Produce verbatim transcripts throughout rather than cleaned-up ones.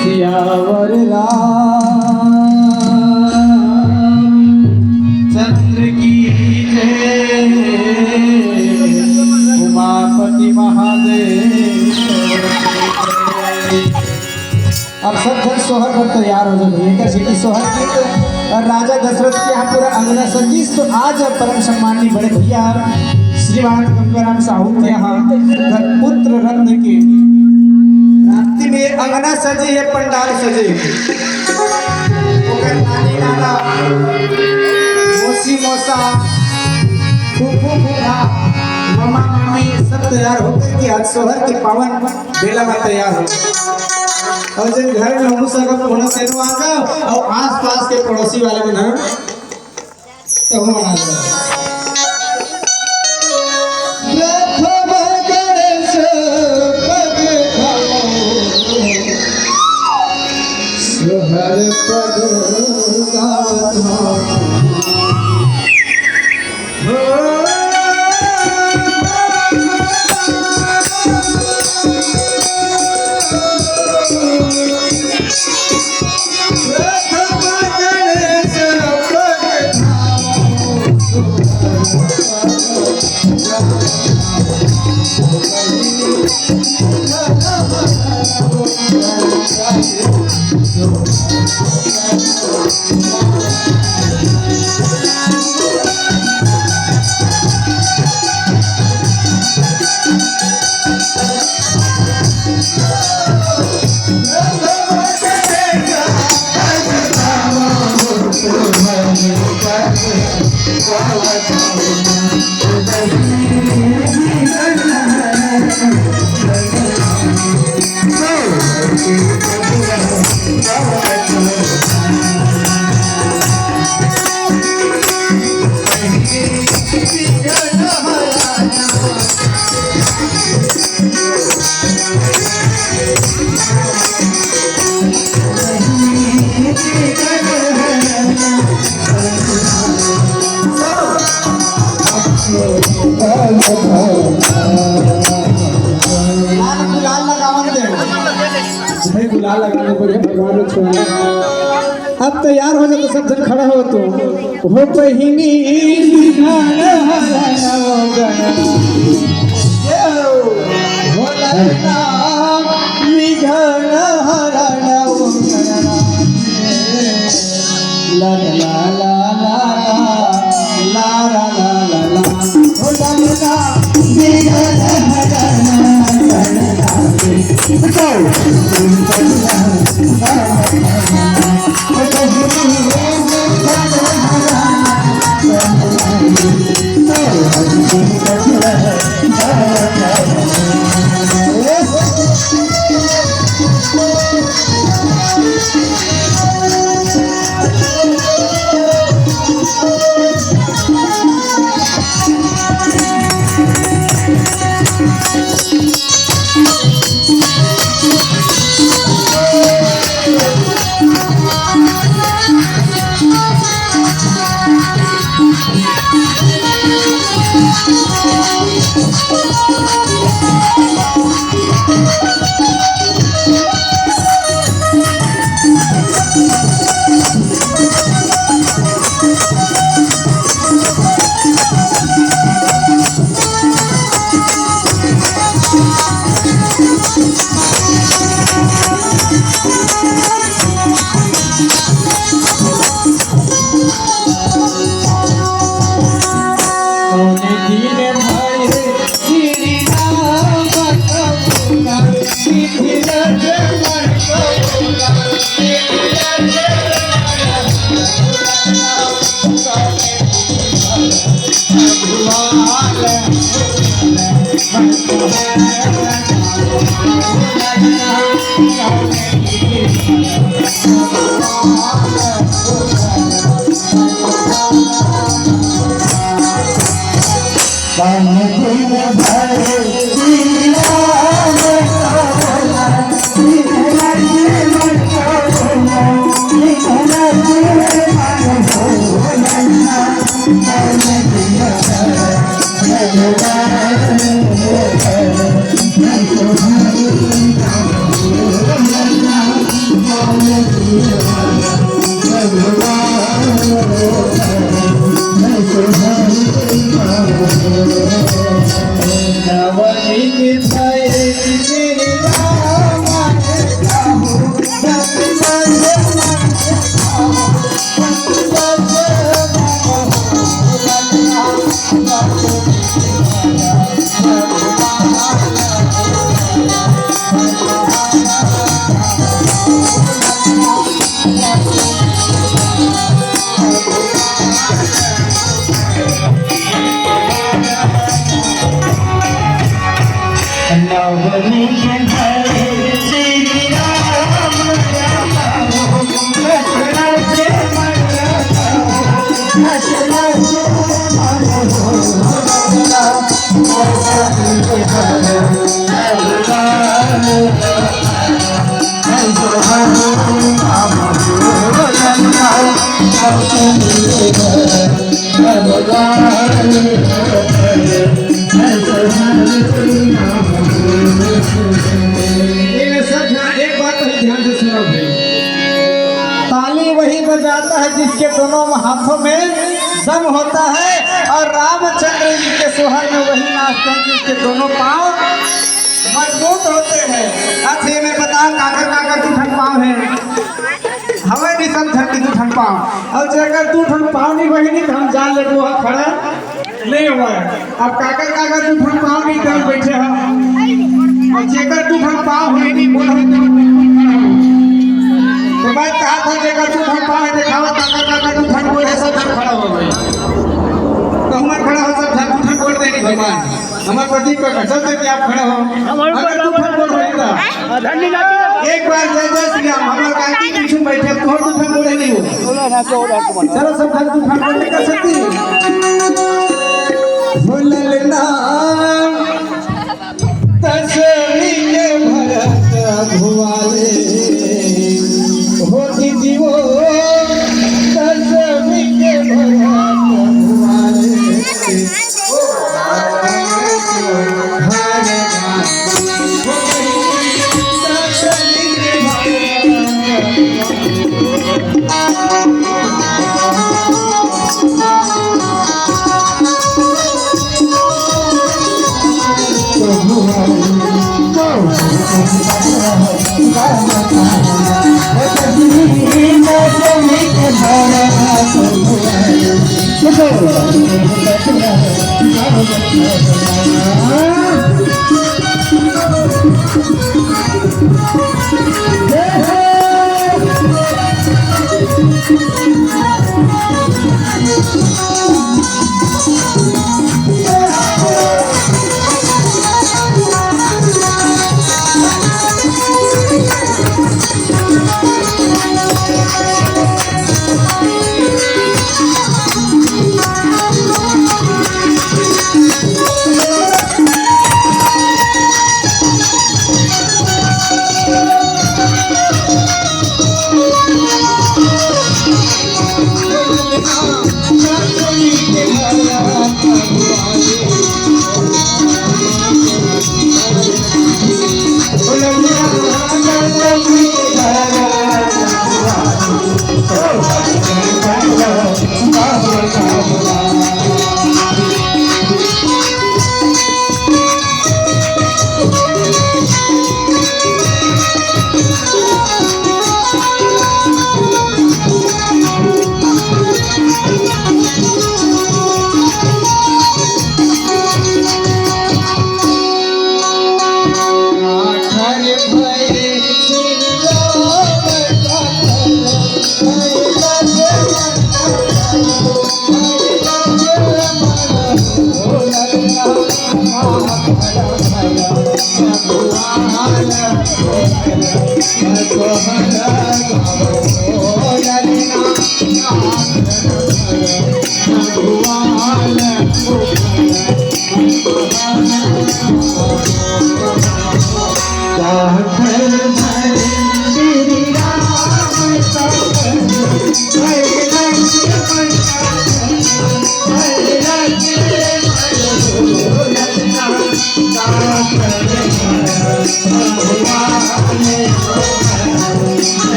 सियावर रामचंद्र की जय। उमापति महादेव। अब सब झन सोहर बर तैयार हो जाओ भैया, एकर सेती सोहर गीत। और राजा दशरथ के यहाँ पूरा अंगना सजिस, तो आज परम सम्माननीय बड़े भैया श्रीमान गंगाराम साहू के यहाँ पुत्र रत्न के रात्रि में अंगना सजे हे, पंडाल सजे हे। ओकर नानी नाना, मौसी मौसा, फूफू फूफा, मामा मामी सब तैयार होकर के आज सोहर के पावन बेला में तैयार हो। और जब घर में हमू सब कोनो तेनो आ जाओ और आसपास के पड़ोसी वाले मन ह, तो हम आ जाओ। प्रथम गणेश पग धाम, सोहर पग गावत धाम। लाल गुलाल लगावन दे। भाई, गुलाल लगाने पड़े, भगवान ने छुआ। अब तैयार हो जाओ, तो सब जन खड़ा हो तो। हो बहिनी विघ्न हरण गण, हो ललना विघ्न हरण गण। ला ला ला ला ला, ला ला ला ला ला। हो ललना विघ्न हरण गण। ये सब ध्यान, एक बात तो ध्यान से सुनो भाई। ताली वही बजाता है जिसके दोनों हाथों में दम होता है, और रामचंद्र जी के सोहर में वही नाचते हैं जिसके दोनों पाँव मजबूत होते हैं। अब ये मैं बताओ, काकर काकर दू ठन पाँव है, हवे नहीं सब झन के दू ठन पाँव, और जेकर दू ठन पाँव नहीं, वही नहीं तो हम जान ले वो खड़ा नहीं हुआ है। अब काकर काकर दू ठन पाँव नहीं, तो हम बैठे हैं, और जेकर दू ठन पाँव है नहीं, बोल हम तो बिल्कुल खड़ा हो। तो मैं कहा था, जेकर दू ठन पाँव है, दिखाओ, काकर काकर दू ठन बोले, सब झन खड़ा हो गए। तो हमारे खड़ा हो, सब झन दू ठन बोल देंगे भगवान। हमारे प्रदीप का कसम से कि आप खड़ा हो। हमारे ऊपर अगर तू खड़ा बोल रहे था। धन्य जाति का एक बार जय जय श्री राम। हमारे कार्तिक पीछे बैठे, तू हम तू बोले नहीं हो। बोला ना, तो उधर को बना। चलो सब हम तू बोल नहीं कर सकती। हो ललना, दसवीं के भरत भुआले। हो दीदी वो, दसवीं के भरत भुआले।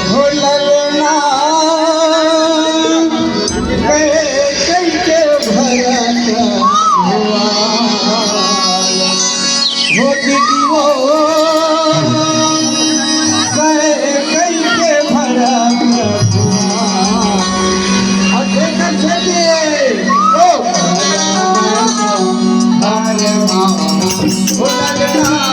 हो ललना, कह कह के भरत हुआ। हो दीदी वो, कह कह के भरत हुआ। और एक अच्छे दिए, ओ, अरे माँ, ओ ललना,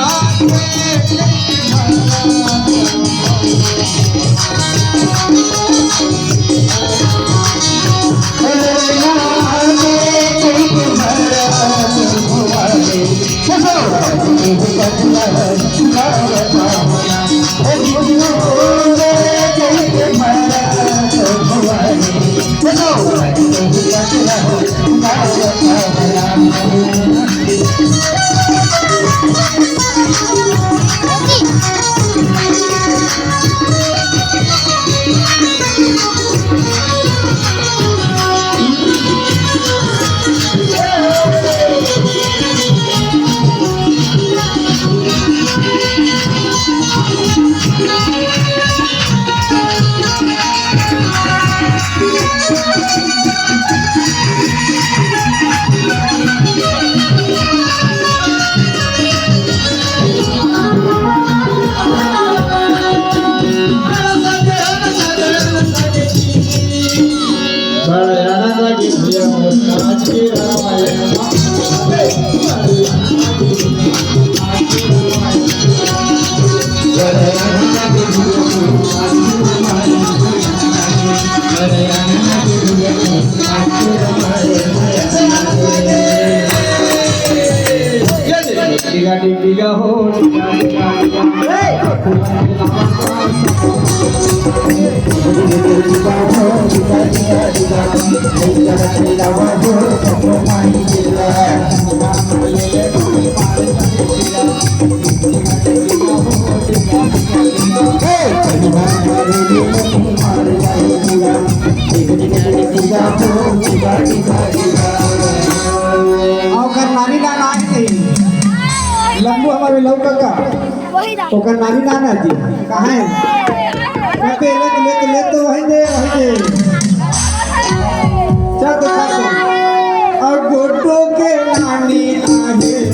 ओकर नानी नाना आए थे। लंबू हमारे लौका का। वही रात। ओकर नानी नाना जी। कहाँ है? कहते, "ले तो, ले तो, ले तो, वहीं दे, वहीं दे।" चल तो, चल तो। और गोटो के नानी आहे।